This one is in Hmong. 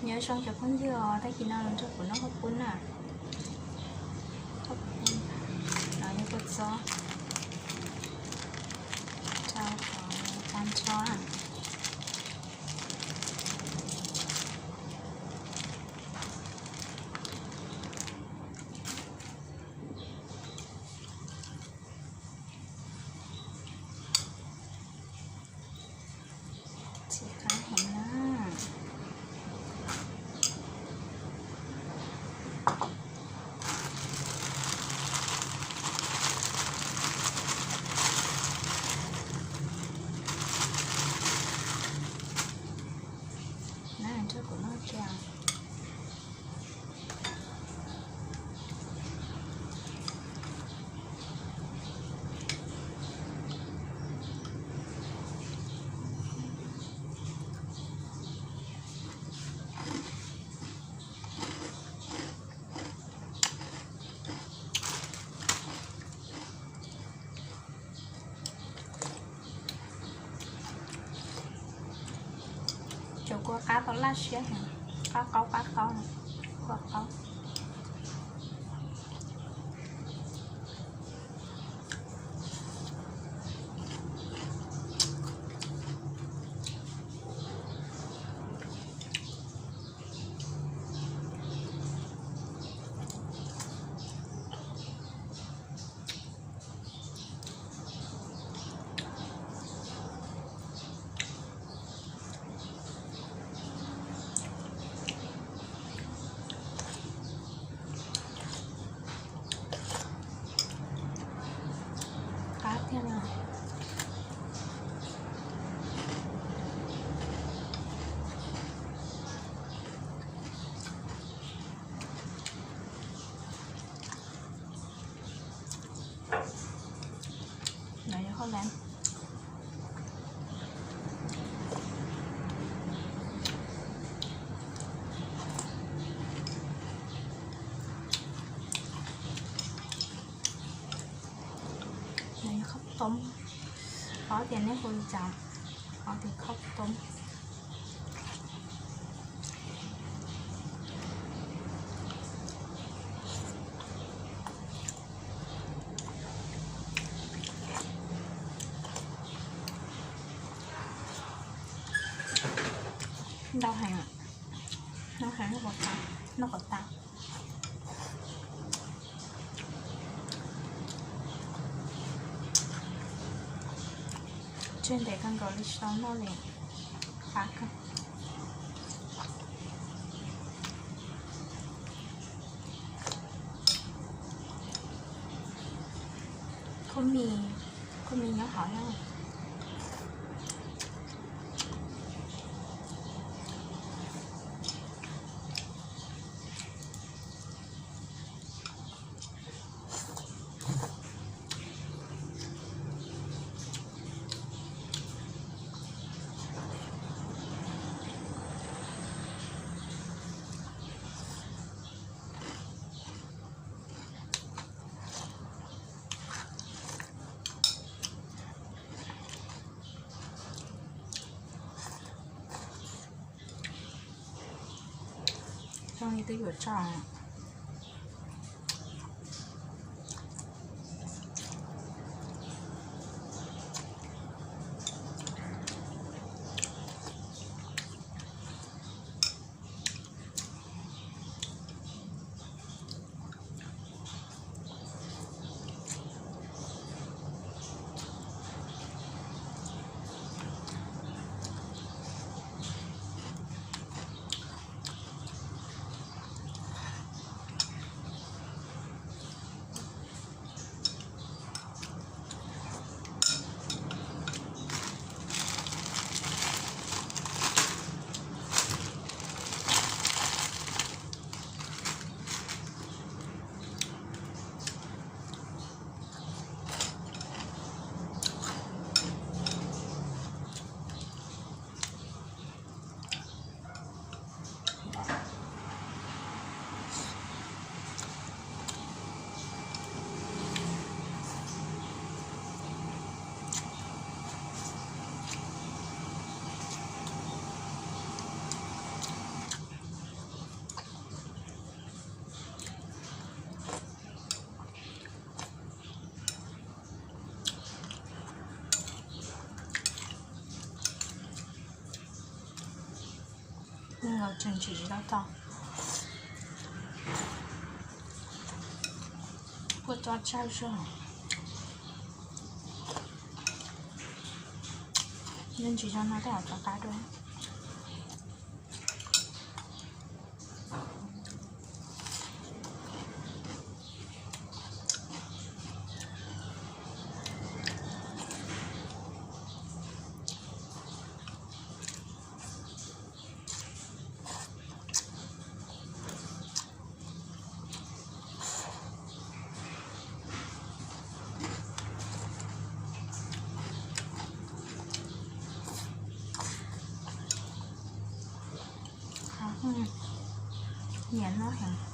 Nyob zoo cov phooj ywg os, tag kis no los nrog kuv noj hauv pub na. Hauv pub no yog kua txob rau qhov tag nrho. Txiv qab heev na. Na, nrog kuv noj kiag. Cov kua qab tau laj siab heev, qab qaub qab qaub, kua qaub. Qab thiab no. No yog hauj lwm. No yog khaub toob, ob tias nej hu li cas, ob tias khaub toob. Ntau heev, ntau heev, noj qhov tas, noj qhov tas. Tseg ntev kawg nkaus li tsis tau noj li, qab kawg. Khaub mis, khaub mis nyob hauv na. Zoo li twb yuav tso. Tseem ntsim tsis tau tau. Kuj tso tsawg zog. Nws ntsim zog no tej zaum rov qab dua. Nyiam no heev.